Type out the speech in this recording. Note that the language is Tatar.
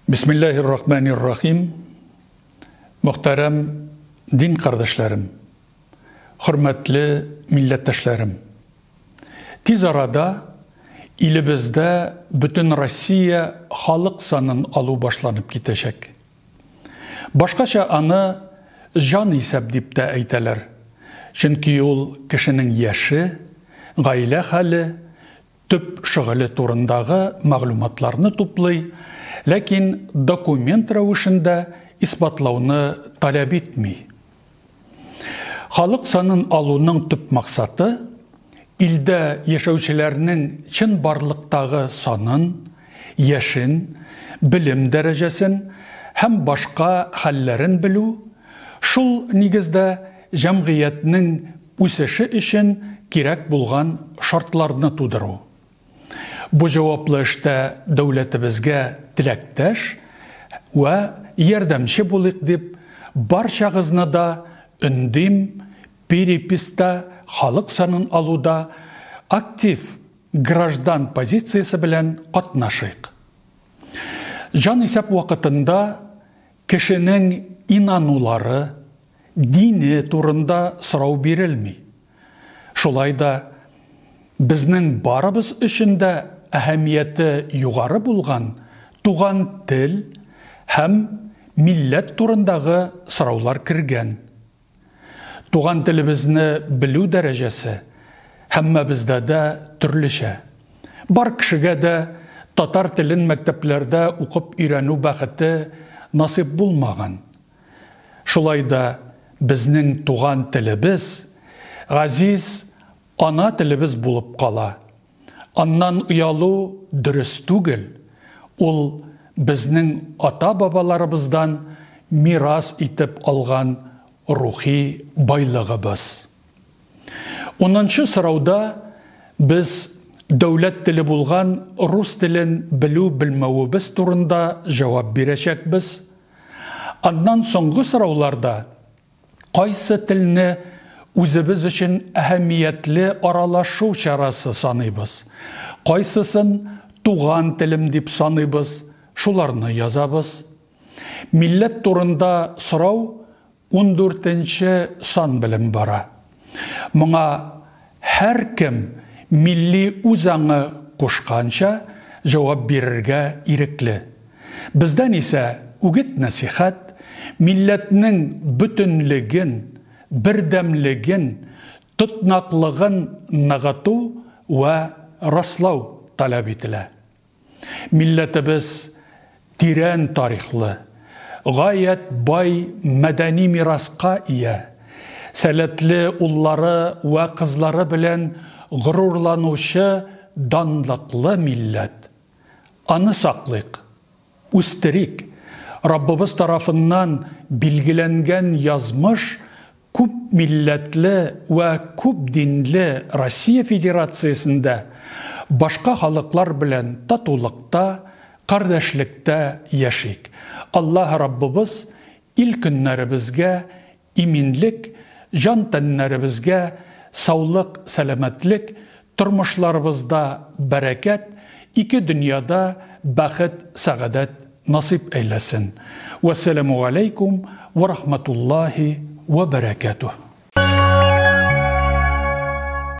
Бисмиллаһир-рахманир-рахим. Мөхтәрәм дин кардәшләрем, хөрмәтле милләттәшләрем. Тиз арада илебездә Бөтенроссия халык санын алу башланып китәчәк. Башкача аны җан исәп дип тә әйтәләр. Чөнки ул кешенең яше, гаилә хәле, төп шөгыле турындагы мәгълүматларны туплый, ләкин документ рәвешендә исбатлауны таләп итми. Халык санын алуның төп максаты, илдә яшәүчеләрнең чынбарлыктагы санын, яшен, белем дәрәҗәсен һәм башка хәлләрен белү, шул нигездә җәмгыятьнең үсеше өчен кирәк булган шартларны тудыру. Бу җаваплы эштә дәүләтебезгә теләктәш вә ярдәмче булыйк дип барчагызны да өндим, переписьта халык санын алуда актив граждан позициясе белән катнашыйк. Җанисәп вакытында кешенең инанулары, дине турында сорау бирелми. Шулай да безнең барыбыз өчен дә әһәмияте югары булган туган тел һәм милләт турындагы сораулар кергән. Туган телебезне белү дәрәҗәсе һәммәбездә дә төрлечә. Бар кешегә дә татар телен мәктәпләрдә укып өйрәнү бәхете насыйп булмаган. Шулай да безнең туган телебез, газиз ана телебез булып кала. Аннан оялу дөрес түгел, ул безнең ата-бабаларыбыздан мирас итеп алган рухи байлыгыбыз. Унынчы сорауда без дәүләт теле булган рус телен белү-белмәвебез турында җавап бирәчәкбез. Аннан соңгы сорауларда кайсы телне үзебез өчен әһәмиятле аралашу чарасы саныйбыз, кайсысын туган телем дип саныйбыз, шуларны язабыз. Милләт турында сорау ундүртенче сан белән бара. Моңа һәркем милли үзаңы кушканча җавап бирергә ирекле. Бездән исә үгет-нәсихәт, милләтнең бөтенлеген, бердәмлеген, тотнаклыгын ныгыту вә раслау таләп ителә. Милләтебез тирән тарихлы, гаять бай мәдәни мираска ия, сәләтле уллары вә кызлары белән горурланучы данлыклы милләт. Аны саклыйк, үстерик, Раббыбыз тарафыннан билгеләнгән язмыш Күп милләтле вә күп динле Россия Федерациясендә башка халыклар белән татулыкта, кардәшлектә яшик. Аллаһ Раббыбыз ил-көннәребезгә иминлек, җан-тәннәребезгә саулык-сәламәтлек, тормышларыбызда бәрәкәт, ике дөньяда бәхет-сәгадәт насыйп әйләсен. Вәссәламү галәйкүм вә рахматуллаһи вә бәрәкәтүһ.